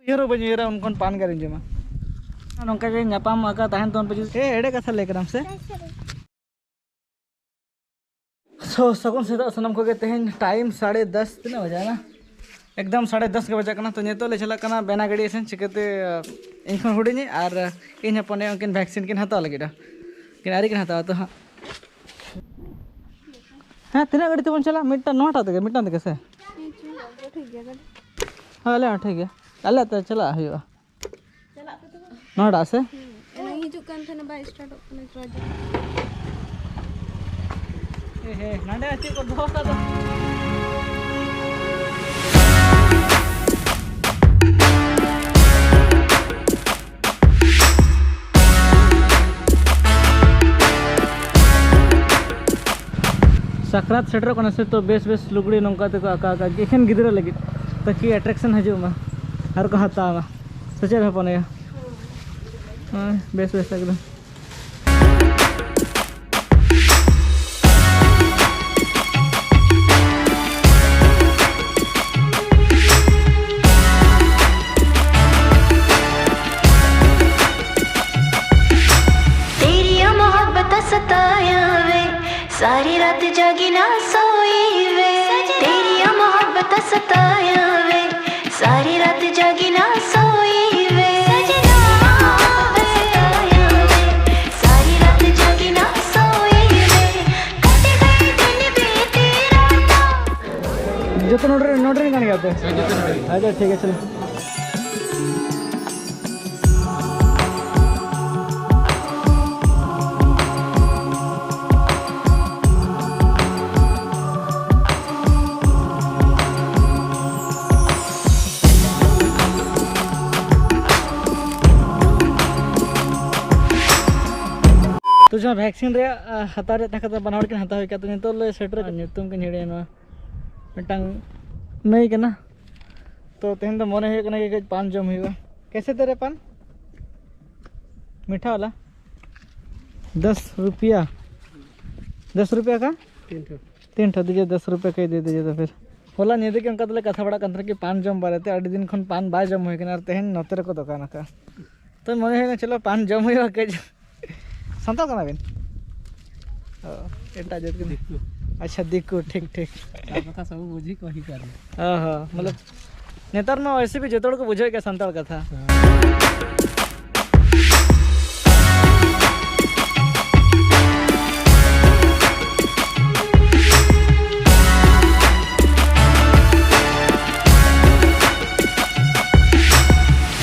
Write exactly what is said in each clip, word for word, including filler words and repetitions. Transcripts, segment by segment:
ᱩᱭᱦᱟᱹᱨ ᱦᱚᱸ ᱵᱟᱹᱧ ᱩᱭᱦᱟᱹᱨᱟ ᱩᱱ ᱠᱷᱚᱱ ᱯᱟᱱ ᱜᱟᱨᱤᱧ ᱡᱚᱢᱟ᱾ ᱱᱚᱝᱠᱟ ᱜᱮ ᱧᱟᱯᱟᱢ ᱟᱠᱟ ᱛᱟᱦᱮᱱ ᱛᱟᱵᱚᱱ ᱯᱮ ᱡᱩᱫᱤ᱾ ᱮ, ᱮᱲᱮ ᱠᱟᱛᱷᱟ ᱞᱟᱹᱭ ᱠᱟᱫᱟᱢ ᱥᱮ? ᱥᱚ ᱥᱟᱹᱜᱩᱱ ᱥᱮᱛᱟᱜ ᱥᱟᱱᱟᱢ ᱠᱚᱜᱮ᱾ ᱛᱮᱦᱮᱧ ᱴᱟᱭᱤᱢ ᱥᱟᱲᱮ ᱫᱟᱥ, ᱛᱤᱱᱟᱹᱜ ᱵᱟᱡᱟᱜ ᱠᱟᱱᱟ? ᱮᱠᱫᱚᱢ ᱥᱟᱲᱮ ᱫᱟᱥ ᱜᱮ ᱵᱟᱡᱟᱜ ᱠᱟᱱᱟ᱾ ᱛᱚ ᱱᱤᱛᱚᱜ ᱞᱮ ᱪᱟᱞᱟᱜ ᱠᱟᱱᱟ ᱵᱮᱱᱟ ᱜᱟᱹᱰᱤ ᱥᱮᱱ, ᱪᱤᱠᱟᱹᱛᱮ ᱤᱧ ᱠᱷᱚᱱ ᱦᱩᱰᱤᱧᱤᱡ ᱟᱨ ᱤᱧ ᱦᱚᱯᱚᱱᱤᱡ ᱩᱱᱠᱤᱱ ᱵᱷᱮᱠᱥᱤᱱ ᱠᱤᱱ ᱦᱟᱛᱟᱣ ᱞᱟᱹᱜᱤᱫ᱾ ᱩᱱᱠᱤᱱ ᱟᱹᱣᱨᱤ ᱠᱤᱱ ᱦᱟᱛᱟᱣᱟ ᱛᱚ ᱦᱟᱸᱜ᱾ ᱦᱮᱸ, ᱛᱤᱱᱟᱹᱜ ᱜᱟᱹᱰᱤ ᱛᱮᱵᱚᱱ ᱪᱟᱞᱟᱜᱼᱟ? ᱢᱤᱫᱴᱟᱝ, ᱱᱚᱣᱟᱴᱟᱜ ᱛᱮᱜᱮ, ᱢᱤᱫᱴᱟᱝ ᱛᱮᱜᱮ ᱥᱮ? ᱦᱳᱭ, ᱟᱞᱮ ᱦᱚᱸ ᱴᱷᱤᱠ ᱜᱮᱭᱟ᱾ ᱟᱞᱮ ᱛᱮ ᱪᱟᱞᱟᱜ ᱦᱩᱭᱩᱜᱼᱟ᱾ ᱱᱚᱣᱟᱴᱟᱜ ᱥᱮ? ᱮᱱᱟᱝ ᱦᱤᱡᱩᱜ ᱠᱟᱱ ᱛᱟᱦᱮᱱᱟ, ᱵᱟᱭ ᱥᱴᱟᱨᱴᱚᱜ ᱠᱟᱱᱟ ᱪᱟᱨᱡᱟᱨ᱾ ᱮ ᱦᱮ, ᱱᱟᱰᱮ ᱪᱮᱫ ᱠᱚ ᱫᱚᱦᱚ ᱠᱟᱫᱟ? ᱥᱟᱠᱨᱟᱛ ᱥᱮᱴᱮᱨᱚᱜ ᱠᱟᱱᱟ ᱥᱮ, ᱛᱚ ᱵᱮᱥ ᱵᱮᱥ ᱞᱩᱜᱽᱲᱤ ᱱᱚᱝᱠᱟ ᱛᱮᱠᱚ ᱟᱠᱟ ᱟᱠᱟᱫ ᱜᱮ, ᱮᱠᱷᱮᱱ ᱜᱤᱫᱽᱨᱟᱹ ᱞᱟᱹᱜᱤᱫ, ᱛᱟᱠᱤ attraction ᱦᱤᱡᱩᱜ ᱢᱟ ᱟᱨ ᱠᱚ ᱦᱟᱛᱟᱣ ᱢᱟ᱾ ᱥᱮ ᱪᱮᱫ ᱦᱚᱯᱚᱱ ᱟᱭᱳ? ᱦᱳᱭ, ᱵᱮᱥ ᱵᱮᱥ ᱮᱠᱫᱚᱢ᱾ तेरी मोहब्बत सताया वे, सारी रात जागी ना सोई वे। तेरी मोहब्बत सताया वे, सारी रात जागी ना सोई वे। सताया वे, सारी रात जागी ना सोई वे। कट गए दिन बीती रात। ᱡᱚᱛᱚ ᱱᱚᱰᱮ ᱨᱮᱱ, ᱱᱚᱰᱮ ᱨᱮᱱ ᱠᱟᱱ ᱜᱮᱭᱟ ᱯᱮ? ᱟᱪᱪᱷᱟ, ᱴᱷᱤᱠ ᱟᱪᱷᱮ᱾ ᱛᱚ ᱡᱟᱦᱟᱸ ᱵᱷᱮᱠᱥᱤᱱ ᱨᱮᱭᱟᱜ, ᱟ, ᱦᱟᱛᱟᱣ ᱨᱮᱭᱟᱜ ᱛᱟᱦᱮᱸ ᱠᱟᱱᱟ, ᱵᱟᱱᱟ ᱦᱚᱲ ᱠᱤᱱ ᱦᱟᱛᱟᱣ ᱦᱩᱭ ᱠᱟᱜ, ᱛᱚ ᱱᱤᱛᱚᱜ ᱞᱮ ᱥᱮᱴᱮᱨ ᱟᱠᱟᱱᱟ᱾ ᱧᱩᱛᱩᱢ ᱠᱤᱱ ᱦᱤᱲᱤᱧ ᱮᱱᱟ᱾ ᱢᱤᱫᱴᱟᱝ ᱱᱟᱹᱭ ᱠᱟᱱᱟ᱾ ᱛᱚ ᱛᱮᱦᱮᱧ ᱫᱚ ᱢᱚᱱᱮ ᱦᱩᱭᱩᱜ ᱠᱟᱱᱟ ᱠᱤ ᱠᱟᱹᱡ ᱯᱟᱱ ᱡᱚᱢ ᱦᱩᱭᱩᱜᱼᱟ᱾ कैसे दे रहे पान? मीठा वाला? दस रुपया। दस रुपया का? तीन ठो। तीन ठो दीजिए, दस रुपया का ही दे दीजिए तो फिर। ᱦᱚᱞᱟ ᱧᱤᱫᱟᱹ ᱜᱮ ᱚᱱᱠᱟ ᱛᱮᱞᱮ ᱠᱟᱛᱷᱟ ᱵᱟᱲᱟᱜ ᱠᱟᱱ ᱛᱟᱦᱮᱱᱟ ᱠᱤ ᱯᱟᱱ ᱡᱚᱢ ᱵᱟᱨᱮᱛᱮ, ᱟᱹᱰᱤ ᱫᱤᱱ ᱠᱷᱚᱱ ᱯᱟᱱ ᱵᱟᱭ ᱡᱚᱢ ᱦᱩᱭ ᱠᱟᱱᱟ ᱟᱨ ᱛᱮᱦᱮᱧ ᱱᱚᱛᱮ ᱨᱮᱠᱚ ᱫᱚᱠᱟᱱ ᱟᱠᱟᱫᱼᱟ᱾ ᱛᱚ ᱢᱚᱱᱮ ᱦᱩᱭᱱᱟ ᱪᱚᱞᱚ ᱯᱟᱱ ᱡᱚᱢ ᱦᱩᱭᱩᱜᱼᱟ ᱠᱟᱹᱡ᱾ ᱥᱟᱱᱛᱟᱲ ᱠᱟᱱᱟ ᱵᱤᱱ? ᱚ, ᱮᱴᱟᱜ ᱡᱟᱹᱛ ᱠᱟᱱᱟ᱾ ᱫᱤᱠᱩ᱾ ᱟᱪᱪᱷᱟ, ᱫᱤᱠᱩ, ᱴᱷᱤᱠ, ᱴᱷᱤᱠ᱾ ᱟᱨ ᱵᱟᱠᱷᱟᱱ ᱥᱟᱵ ᱵᱩᱡᱷᱤ ᱠᱚ ᱦᱤᱡᱩᱜᱼᱟ᱾ ᱚ ᱦᱚᱸ, ᱢᱚᱛᱞᱚᱵ ᱱᱮᱛᱟᱨ ᱢᱟ ᱣᱮᱥᱮ ᱵᱷᱤ ᱡᱚᱛᱚ ᱦᱚᱲ ᱠᱚ ᱵᱩᱡᱷᱟᱹᱣᱮᱫ ᱜᱮᱭᱟ ᱥᱟᱱᱛᱟᱲ ᱠᱟᱛᱷᱟ᱾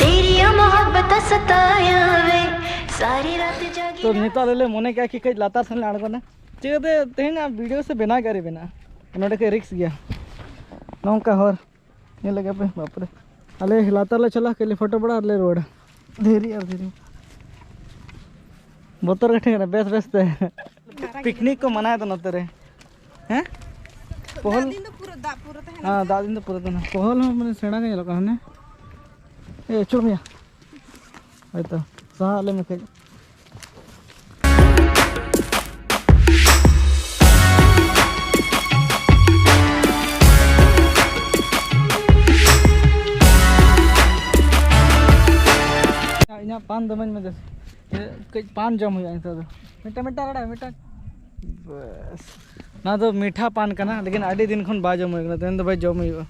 तेरी ये मोहब्बत सताया वे, सारी रात जागी ᱛᱚ ᱱᱤᱛᱚᱜ ᱟᱞᱮ ᱞᱮ ᱢᱚᱱᱮ ᱠᱮᱜᱼᱟ ᱠᱤ ᱠᱟᱹᱡ ᱞᱟᱛᱟᱨ ᱥᱮᱱ ᱞᱮ ᱟᱬᱜᱚᱱᱟ᱾ ᱪᱤᱠᱟᱹᱛᱮ ᱛᱮᱦᱮᱧ ᱟᱜ ᱵᱷᱤᱰᱤᱭᱳ ᱥᱮ ᱵᱮᱱᱟᱣ ᱜᱮ ᱟᱹᱣᱨᱤ ᱵᱮᱱᱟᱜᱼᱟ, ᱱᱚᱰᱮ ᱠᱟᱹᱡ ᱨᱤᱠᱥ ᱜᱮᱭᱟ᱾ ᱱᱚᱝᱠᱟ ᱦᱚᱨ ᱧᱮᱞ ᱞᱮᱜᱮ ᱯᱮ, ᱵᱟᱯᱨᱮ᱾ ᱟᱞᱮ ᱞᱟᱛᱟᱨ ᱞᱮ ᱪᱟᱞᱟᱜᱼᱟ, ᱠᱟᱹᱡ ᱞᱮ ᱯᱷᱳᱴᱳ ᱵᱟᱲᱟ ᱟᱨ ᱞᱮ ᱨᱩᱣᱟᱹᱲᱟ᱾ ᱫᱷᱤᱨᱤ ᱟᱨ ᱫᱷᱤᱨᱤ᱾ ᱵᱚᱛᱚᱨ ᱜᱮ ᱴᱷᱤᱠ ᱨᱮ, ᱵᱮᱥ ᱵᱮᱥ ᱛᱮ᱾ ᱯᱤᱠᱱᱤᱠ ᱠᱚ ᱢᱟᱱᱟᱣᱮᱫᱟ ᱱᱚᱛᱮ ᱨᱮ᱾ ᱦᱮᱸ? ᱯᱚᱦᱚᱞ? ᱫᱟᱜ ᱫᱤᱱ ᱫᱚ ᱯᱩᱨᱟᱹ, ᱫᱟᱜ ᱯᱩᱨᱟᱹ ᱛᱟᱦᱮᱱᱟ᱾ ᱦᱮᱸ, ᱫᱟᱜ ᱫᱤᱱ ᱫᱚ ᱯᱩᱨᱟᱹ ᱛᱟᱦᱮᱱᱟ᱾ ᱯᱚᱦᱚᱞ ᱦᱚᱸ ᱢᱟᱱᱮ ᱥᱮᱬᱟ ᱜᱮ ᱧᱮᱞᱚᱜ ᱠᱟᱱᱟ, ᱦᱟᱱᱮ᱾ ᱮ, ᱟᱹᱪᱩᱨ ᱢᱮᱭᱟ᱾ ᱦᱳᱭᱛᱚ, ᱥᱟᱦᱟ ᱟᱞᱮ ᱢᱮ ᱠᱟᱹᱡ᱾ ᱤᱧᱟᱹᱜ ᱯᱟᱱ ᱫᱚᱢᱮᱧ ᱢᱮ ᱫᱮᱥ᱾ ᱠᱟᱹᱡ ᱯᱟᱱ ᱡᱚᱢ ᱦᱩᱭᱩᱜᱼᱟ ᱱᱤᱛᱚᱜ ᱫᱚ᱾ ᱢᱤᱫᱴᱟᱝ, ᱢᱤᱫᱴᱟᱝ ᱨᱟᱲᱟ, ᱢᱤᱫᱴᱟᱝ᱾ ᱵᱟᱥ᱾ ᱱᱚᱣᱟ ᱫᱚ ᱢᱤᱴᱷᱟ ᱯᱟᱱ ᱠᱟᱱᱟ, ᱞᱮᱠᱤᱱ ᱟᱹᱰᱤ ᱫᱤᱱ ᱠᱷᱚᱱ ᱵᱟᱭ ᱡᱚᱢ ᱦᱩᱭ ᱠᱟᱱᱟ, ᱛᱮᱦᱮᱧ ᱫᱚ ᱵᱷᱟᱭ ᱡᱚᱢ ᱦᱩᱭᱩᱜᱼᱟ᱾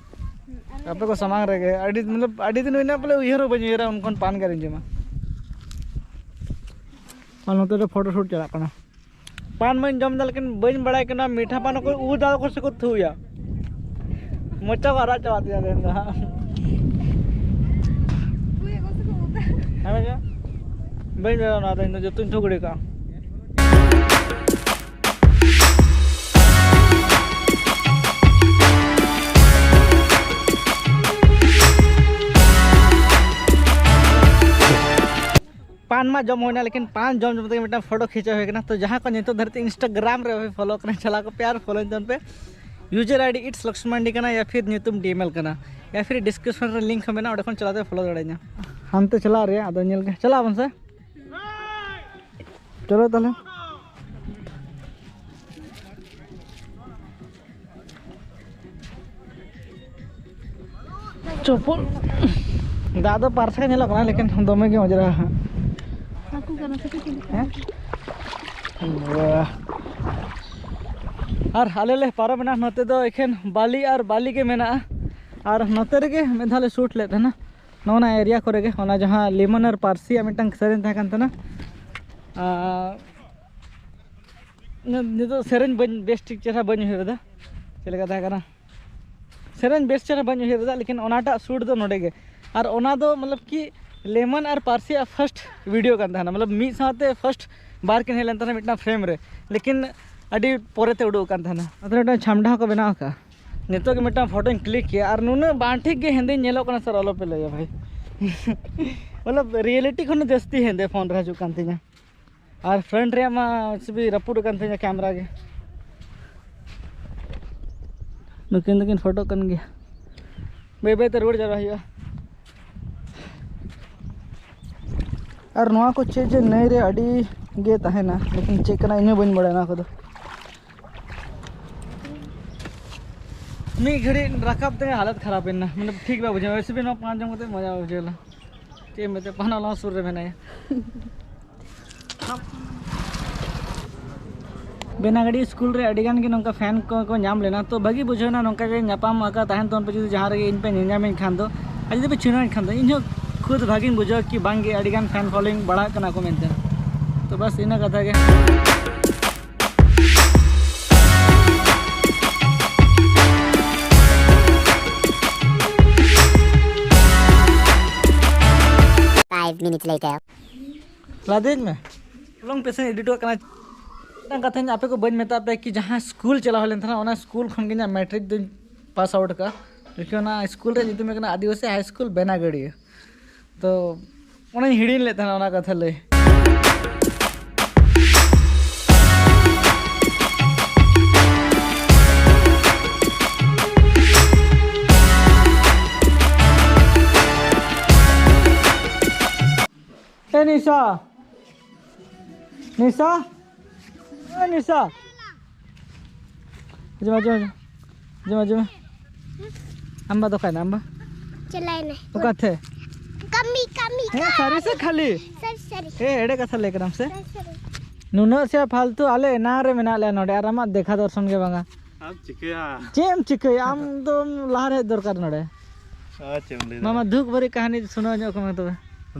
ᱟᱯᱮ ᱠᱚ ᱥᱟᱢᱟᱝ ᱨᱮᱜᱮ ᱟᱹᱰᱤ, ᱢᱚᱛᱞᱚᱵ, ᱟᱹᱰᱤ ᱫᱤᱱ ᱦᱩᱭᱱᱟ ᱵᱚᱞᱮ, ᱩᱭᱦᱟᱹᱨ ᱦᱚᱸ ᱵᱟᱹᱧ ᱩᱭᱦᱟᱹᱨᱟ ᱩᱱ ᱠᱷᱚᱱ ᱯᱟᱱ ᱜᱮ ᱟᱹᱣᱨᱤᱧ ᱡᱚᱢᱟ᱾ ᱟᱨ ᱱᱚᱛᱮ ᱫᱚ ᱯᱷᱳᱴᱳ ᱥᱩᱴ ᱪᱟᱞᱟᱜ ᱠᱟᱱᱟ᱾ ᱯᱟᱱ ᱢᱟᱧ ᱡᱚᱢ ᱮᱫᱟ, ᱞᱮᱠᱤᱱ ᱵᱟᱹᱧ ᱵᱟᱲᱟᱭ ᱠᱟᱱᱟ ᱢᱤᱴᱷᱟ ᱯᱟᱱ ᱚᱠᱚᱭ ᱩᱫᱟ ᱚᱠᱚᱭ ᱥᱮ ᱠᱚ ᱛᱷᱩᱭᱟ᱾ ᱢᱚᱪᱟ ᱠᱚ ᱟᱨᱟᱜ ᱪᱟᱵᱟᱜ ᱛᱤᱧᱟ ᱛᱮᱦᱮᱧ ᱫᱚ ᱦᱟᱸᱜ᱾ ᱦᱮᱸ ᱵᱟᱡᱟ? ᱵᱟᱹᱧ ᱵᱮᱱᱟᱣᱟ ᱱᱚᱣᱟ ᱫᱚ, ᱤᱧ ᱫᱚ ᱡᱚᱛᱚᱧ ᱛᱷᱩ ᱜᱤᱰᱤ ᱠᱟᱜᱼᱟ᱾ ᱯᱟᱱ ᱢᱟ ᱡᱚᱢ ᱦᱩᱭᱱᱟ, ᱞᱮᱠᱤᱱ ᱯᱟᱱ ᱡᱚᱢ ᱡᱚᱢ ᱛᱮᱜᱮ ᱢᱤᱫᱴᱟᱝ ᱯᱷᱳᱴᱳ ᱠᱷᱤᱪᱟᱹᱣ ᱦᱩᱭ ᱠᱟᱱᱟ᱾ ᱛᱚ ᱡᱟᱦᱟᱸ ᱠᱚ ᱱᱤᱛᱚᱜ ᱫᱷᱟᱹᱨᱤᱡ ᱤᱱᱥᱴᱟᱜᱨᱟᱢ ᱨᱮ ᱵᱟᱯᱮ ᱯᱷᱚᱞᱳ ᱠᱟᱱᱟ, ᱪᱟᱞᱟᱣ ᱠᱚᱯᱮ ᱟᱨ ᱯᱷᱚᱞᱳᱧ ᱛᱟᱵᱚᱱ ᱯᱮ᱾ ᱤᱭᱩᱡᱟᱨ ᱟᱭᱰᱤ ᱤᱴᱥ ᱞᱚᱠᱥᱢᱟᱱᱰᱤ ᱠᱟᱱᱟ, ᱭᱟ ᱯᱷᱤᱨ ᱧᱩᱛᱩᱢ ᱰᱤᱢᱮᱞ ᱠᱟᱱᱟ, ᱭᱟ ᱯᱷᱤᱨ ᱰᱤᱥᱠᱨᱤᱯᱥᱚᱱ ᱨᱮ ᱞᱤᱝᱠ ᱦᱚᱸ ᱢᱮᱱᱟᱜᱼᱟ, ᱚᱸᱰᱮ ᱠᱷᱚᱱ ᱪᱟᱞᱟᱣ ᱠᱟᱛᱮ ᱯᱷᱚᱞᱳ ᱫᱟᱲᱮᱭᱟᱧᱟ᱾ ᱦᱟᱱᱛᱮ ᱪᱟᱞᱟᱜ ᱨᱮᱭᱟᱜ, ᱟᱫᱚ ᱧᱮᱞ ᱜᱮ ᱪᱟᱞᱟᱜ ᱟᱵᱚᱱ ᱥᱮ᱾ ᱪᱚᱞᱚ ᱛᱟᱦᱞᱮ᱾ ᱪᱚᱯᱚᱞ ᱫᱟᱜ ᱫᱚ ᱯᱟᱨᱥᱟ ᱜᱮ ᱧᱮᱞᱚᱜ ᱠᱟᱱᱟ, ᱞᱮᱠᱤᱱ ᱫᱚᱢᱮ ᱜᱮ ᱚᱸᱡᱽᱨᱟ ᱦᱟᱸᱜ᱾ ᱦᱮᱸ? ᱵᱟᱦ᱾ ᱟᱨ ᱟᱞᱮ ᱞᱮ ᱯᱟᱨᱚᱢᱮᱱᱟ, ᱱᱚᱛᱮ ᱫᱚ ᱮᱠᱷᱮᱱ ᱵᱟᱞᱤ ᱟᱨ ᱵᱟᱞᱤ ᱜᱮ ᱢᱮᱱᱟᱜᱼᱟ᱾ ᱟᱨ ᱱᱚᱛᱮ ᱨᱮᱜᱮ ᱢᱤᱫ ᱫᱷᱟᱣ ᱞᱮ ᱥᱩᱴ ᱞᱮᱫ ᱛᱟᱦᱮᱱᱟ, ᱱᱚᱜᱼᱚ ᱱᱟ ᱮᱨᱤᱭᱟ ᱠᱚᱨᱮ ᱜᱮ, ᱚᱱᱟ ᱡᱟᱦᱟᱸ ᱞᱮᱢᱚᱱ ᱟᱨ ᱯᱟᱨᱥᱤᱭᱟᱜ ᱢᱤᱫᱴᱟᱝ ᱥᱮᱨᱮᱧ ᱛᱟᱦᱮᱸ ᱠᱟᱱ ᱛᱟᱦᱮᱱᱟ᱾ ᱟᱨ ᱱᱤᱛᱚᱜ ᱥᱮᱨᱮᱧ ᱵᱟᱹᱧ, ᱵᱮᱥ ᱴᱷᱤᱠ ᱪᱮᱦᱨᱟ ᱵᱟᱹᱧ ᱩᱭᱦᱟᱹᱨ ᱮᱫᱟ ᱪᱮᱫ ᱞᱮᱠᱟ ᱛᱟᱦᱮᱸ ᱠᱟᱱᱟ᱾ ᱥᱮᱨᱮᱧ ᱵᱮᱥ ᱪᱮᱦᱨᱟ ᱵᱟᱹᱧ ᱩᱭᱦᱟᱹᱨ ᱮᱫᱟ, ᱞᱮᱠᱤᱱ ᱚᱱᱟᱴᱟᱜ ᱥᱩᱴ ᱫᱚ ᱱᱚᱰᱮ ᱜᱮ᱾ ᱟᱨ ᱚᱱᱟ ᱫᱚ ᱢᱚᱛᱞᱚᱵ ᱠᱤ ᱞᱮᱢᱚᱱ ᱟᱨ ᱯᱟᱨᱥᱤᱭᱟᱜ ᱯᱷᱟᱥᱴ ᱵᱷᱤᱰᱤᱭᱳ ᱠᱟᱱ ᱛᱟᱦᱮᱱᱟ, ᱢᱚᱛᱞᱚᱵ ᱢᱤᱫ ᱥᱟᱶᱛᱮ ᱯᱷᱟᱥᱴ ᱵᱟᱨ ᱠᱤᱱ ᱦᱮᱡ ᱞᱮᱱ ᱛᱟᱦᱮᱱᱟ ᱢᱤᱫᱴᱟᱝ ᱯᱷᱨᱮᱢ ᱨᱮ, ᱞᱮᱠᱤᱱ ᱟᱹᱰᱤ ᱯᱚᱨᱮ ᱛᱮ ᱩᱰᱩᱠ ᱠᱟᱱ ᱛᱟᱦᱮᱱᱟ᱾ ᱟᱫᱚ ᱢᱤᱫᱴᱟᱝ ᱪᱷᱟᱢᱰᱟ ᱦᱚᱸᱠᱚ ᱵᱮᱱᱟᱣ ᱟᱠᱟᱫᱼᱟ᱾ ᱱᱤᱛᱚᱜ ᱜᱮ ᱢᱤᱫᱴᱟᱝ ᱯᱷᱳᱴᱳᱧ ᱠᱞᱤᱠ ᱠᱮᱜᱼᱟ, ᱟᱨ ᱱᱩᱱᱟᱹᱜ ᱵᱟᱝ ᱴᱷᱤᱠ ᱜᱮ ᱦᱮᱸᱫᱮᱧ ᱧᱮᱞᱚᱜ ᱠᱟᱱᱟ ᱥᱟᱨ, ᱟᱞᱚᱯᱮ ᱞᱟᱹᱭᱟ ᱵᱷᱟᱭ᱾ ᱢᱚᱛᱞᱚᱵ ᱨᱤᱭᱮᱞᱤᱴᱤ ᱠᱷᱚᱱ ᱡᱟᱹᱥᱛᱤ ᱦᱮᱸᱫᱮ ᱯᱷᱳᱱ ᱨᱮ ᱦᱤᱡᱩᱜ ᱠᱟᱱ ᱛᱤᱧᱟᱹ᱾ ᱟᱨ ᱯᱷᱨᱚᱱᱴ ᱨᱮᱭᱟᱜ ᱢᱟ ᱥᱤᱵᱤ ᱨᱟᱹᱯᱩᱫ ᱟᱠᱟᱱ ᱛᱤᱧᱟᱹ ᱠᱮᱢᱮᱨᱟ ᱜᱮ᱾ ᱱᱩᱠᱤᱱ ᱫᱚᱠᱤᱱ ᱯᱷᱳᱴᱳᱜ ᱠᱟᱱ ᱜᱮᱭᱟ᱾ ᱵᱟᱹᱭ ᱵᱟᱹᱭ ᱛᱮ ᱨᱩᱣᱟᱹᱲ ᱪᱟᱞᱟᱜ ᱦᱩᱭᱩᱜᱼᱟ᱾ ᱟᱨ ᱱᱚᱣᱟ ᱠᱚ ᱪᱮᱫ ᱡᱮ ᱱᱟᱹᱭ ᱨᱮ ᱟᱹᱰᱤ ᱜᱮ ᱛᱟᱦᱮᱱᱟ, ᱞᱮᱠᱤᱱ ᱪᱮᱫ ᱠᱟᱱᱟ ᱤᱧ ᱦᱚᱸ ᱵᱟᱹᱧ ᱵᱟᱲᱟᱭᱟ ᱱᱚᱣᱟ ᱠᱚᱫᱚ᱾ ᱢᱤᱫ ᱜᱷᱟᱹᱲᱤᱡ ᱨᱟᱠᱟᱵ ᱛᱮᱜᱮ ᱦᱟᱞᱚᱛ ᱠᱷᱟᱨᱟᱯ ᱮᱱᱟ, ᱢᱟᱱᱮ ᱴᱷᱤᱠ ᱵᱟᱭ ᱵᱩᱡᱷᱟᱹᱣ᱾ ᱮᱥᱮ ᱵᱤ ᱱᱚᱣᱟ ᱯᱟᱱ ᱡᱚᱢ ᱠᱟᱛᱮ ᱢᱚᱡᱟ ᱵᱩᱡᱷᱟᱹᱣ ᱮᱱᱟ᱾ ᱪᱮᱫ ᱮᱢ ᱢᱮᱛᱟᱭᱟ, ᱯᱟᱱᱟ ᱚᱱᱟ ᱥᱩᱨ ᱨᱮ ᱢᱮᱱᱟᱭᱟ᱾ ᱵᱮᱱᱟᱜᱟᱲᱤ ᱥᱠᱩᱞ ᱨᱮ ᱟᱹᱰᱤ ᱜᱟᱱ ᱜᱮ ᱱᱚᱝᱠᱟ ᱯᱷᱮᱱ ᱠᱚ ᱠᱚ ᱧᱟᱢ ᱞᱮᱱᱟ, ᱛᱚ ᱵᱷᱟᱹᱜᱤ ᱵᱩᱡᱷᱟᱹᱣ ᱮᱱᱟ ᱱᱚᱝᱠᱟ ᱜᱮ ᱧᱟᱯᱟᱢ ᱟᱠᱟ ᱛᱟᱦᱮᱱ ᱛᱟᱵᱚᱱ ᱯᱮ ᱡᱩᱫᱤ ᱡᱟᱦᱟᱸ ᱨᱮᱜᱮ ᱤᱧ ᱯᱮ ᱧᱮᱞᱧᱟᱢᱤᱧ ᱠᱷᱟᱱ ᱫᱚ, ᱟᱨ ᱡᱩᱫᱤ ᱯᱮ ᱪᱤᱱᱦᱟᱹᱣᱤᱧ ᱠᱷᱟᱱ ᱫᱚ, ᱤᱧ ᱦᱚᱸ ᱠᱷᱩᱫ ᱵᱷᱟᱹᱜᱤᱧ ᱵᱩᱡᱷᱟᱹᱣᱟ ᱠᱤ ᱵᱟᱝ ᱜᱮ ᱟᱹᱰᱤ ᱜᱟᱱ ᱯᱷᱮᱱ ᱯᱷᱚᱞᱳᱭᱤᱝ ᱵᱟᱲᱟᱜ ᱠᱟᱱᱟ ᱠᱚ ᱢᱮᱱᱛᱮ᱾ ᱛᱚ ᱵᱟᱥ ᱤᱱᱟᱹ ᱠᱟᱛᱷᱟ ᱜᱮ᱾ Five minutes later. ᱞᱟᱫᱮᱧ ᱢᱮ᱾ ᱵᱞᱚᱜ ᱯᱮᱥᱮᱧ ᱮᱰᱤᱴᱚᱜ ᱠᱟᱱᱟ᱾ ᱢᱤᱫᱴᱟᱝ ᱠᱟᱛᱷᱟᱧ ᱟᱯᱮ ᱠᱚ ᱵᱟᱹᱧ ᱢᱮᱛᱟᱫ ᱯᱮᱭᱟ ᱠᱤ ᱡᱟᱦᱟᱸ ᱥᱠᱩᱞ ᱪᱟᱞᱟᱣ ᱦᱩᱭ ᱞᱮᱱ ᱛᱟᱦᱮᱱᱟ, ᱚᱱᱟ ᱥᱠᱩᱞ ᱠᱷᱚᱱ ᱜᱮ ᱤᱧᱟᱹᱜ ᱢᱮᱴᱨᱤᱠ ᱫᱚᱧ ᱯᱟᱥ ᱟᱣᱩᱴ ᱠᱟᱜᱼᱟ᱾ ᱞᱮᱠᱤᱱ ᱚᱱᱟ ᱥᱠᱩᱞ ᱨᱮᱭᱟᱜ ᱧᱩᱛᱩᱢ ᱦᱩᱭᱩᱜ ᱠᱟᱱᱟ ᱟᱹᱫᱤᱵᱟᱹᱥᱤ ᱦᱟᱭ ᱥᱠᱩᱞ ᱵᱮᱱᱟᱜᱟᱹᱲᱤᱭᱟᱹ᱾ ᱛᱚ ᱚᱱᱟᱧ ᱦᱤᱲᱤᱧ ᱞᱮᱫ ᱛᱟᱦᱮᱱᱟ ᱚᱱᱟ ᱠᱟᱛᱷᱟ ᱞᱟᱹᱭ᱾ ᱮ ᱱᱤᱥᱟ, ᱱᱤᱥᱟ, ᱮ ᱱᱤᱥᱟ᱾ ᱡᱚᱢᱟ, ᱡᱚᱢᱟ, ᱡᱚᱢᱟ, ᱡᱚᱢᱟ, ᱡᱚᱢᱟ᱾ ᱟᱢᱵᱟ ᱫᱚᱠᱟᱱ, ᱟᱢᱵᱟ᱾ ᱪᱟᱞᱟᱭᱱᱟᱭ᱾ ᱚᱠᱟᱛᱮ? ᱠᱟᱹᱢᱤ, ᱠᱟᱹᱢᱤ, ᱦᱮᱸ, ᱠᱟᱹᱢᱤ᱾ ᱥᱟᱹᱨᱤ ᱥᱮ ᱠᱷᱟᱹᱞᱤ? ᱥᱟᱹᱨᱤ, ᱥᱟᱹᱨᱤ᱾ ᱦᱮᱸ, ᱮᱲᱮ ᱠᱟᱛᱷᱟ ᱞᱟᱹᱭ ᱠᱟᱱᱟᱢ ᱥᱮ? ᱥᱟᱹᱨᱤ, ᱥᱟᱹᱨᱤ᱾ ᱱᱩᱱᱟᱹᱜ ᱥᱮ ᱯᱷᱟᱞᱛᱩ, ᱟᱞᱮ ᱮᱱᱟᱝ ᱨᱮ ᱢᱮᱱᱟᱜ ᱞᱮᱭᱟ ᱱᱚᱰᱮ, ᱟᱨ ᱟᱢᱟᱜ ᱫᱮᱠᱷᱟ ᱫᱚᱨᱥᱚᱱ ᱜᱮ ᱵᱟᱝᱟ᱾ ᱟᱢ ᱪᱤᱠᱟᱹᱭᱟ? ᱪᱮᱫ ᱮᱢ ᱪᱤᱠᱟᱹᱭᱟ? ᱟᱢ ᱫᱚᱢ ᱞᱟᱦᱟ ᱨᱮ ᱦᱮᱡ ᱫᱚᱨᱠᱟᱨ ᱱᱚᱰᱮ᱾ ᱟᱨ ᱪᱮᱫ ᱮᱢ ᱞᱟᱹᱭ ᱢᱟᱢᱟ, ᱫᱟᱲᱮᱭᱟᱜᱼᱟ? ᱫᱩᱠ ᱵᱟᱹᱲᱤᱡ ᱠᱟᱹᱦᱱᱤ ᱥᱩᱱᱟᱹᱣ ᱧᱚᱜ ᱠᱚᱢᱮ ᱛᱚᱵᱮ᱾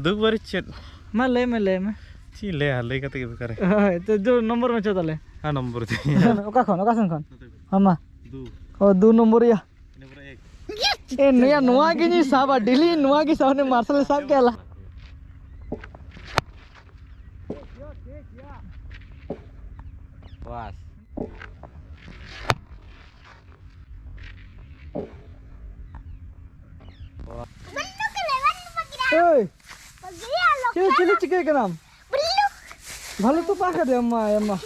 ᱫᱩᱠ ᱵᱟᱹᱲᱤᱡ ᱪᱮᱫ? ᱢᱟ ᱞᱟᱹᱭ ᱢᱮ, ᱞᱟᱹᱭ ᱢᱮ᱾ ᱪᱮᱫ ᱞᱟᱹᱭᱟ? ᱞᱟᱹᱭ ᱠᱟᱛᱮ ᱜᱮ ᱵᱮᱠᱟᱨ᱾ ᱦᱳᱭ, ᱛᱚ ᱫᱩ ᱱᱚᱢᱵᱚᱨ ᱢᱮ ᱪᱚ ᱛᱟᱦᱞᱮ᱾ ᱦᱮᱸ, ᱱᱚᱢᱵᱚᱨ ᱫᱤᱧ᱾ ᱚᱠᱟ ᱠᱷᱚᱱ, ᱚᱠᱟ ᱥᱮᱱ ᱠᱷᱚᱱ? ᱦᱮᱸ, ᱢᱟ᱾ ᱫᱩ᱾ ᱚ, ᱫᱩ ᱱᱚᱢᱵᱚᱨᱤᱭᱟ᱾ ᱤᱱᱟᱹ ᱯᱚᱨᱮ ᱮᱠ᱾ ᱮ, ᱱᱩᱭᱟ ᱱᱚᱣᱟ ᱜᱮ ᱧᱩᱭ ᱥᱟᱵᱟ, ᱰᱮᱞᱤ ᱱᱚᱣᱟ ᱜᱮ ᱥᱟᱵᱟ, ᱩᱱᱤ ᱢᱟᱨᱥᱟᱞᱮ ᱥᱟᱵ ᱠᱮᱜᱼᱟ ᱞᱟ᱾ ᱵᱟᱥ᱾ ᱮᱭ, ᱪᱮᱫ, ᱪᱤᱞᱤ ᱪᱤᱠᱟᱹᱭ ᱠᱟᱱᱟᱢ? ᱵᱷᱟᱞᱩ ᱛᱚᱯᱟ ᱠᱟᱫᱮᱭᱟ ᱢᱟ, ᱮᱢᱟ᱾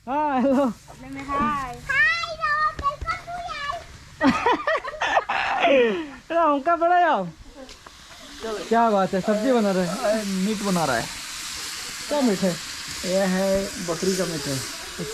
ᱦᱮᱸ, ᱦᱮᱞᱳ᱾ ᱞᱟᱹᱭ ᱢᱮ ᱦᱟᱭ᱾ ᱮ, ᱚᱱᱠᱟ ᱵᱟᱲᱟᱭᱟᱢ? क्या बात है, सब्जी बना रहे हैं? मीट बना रहा है। क्या मीट है? ये है, बकरी का मीट है।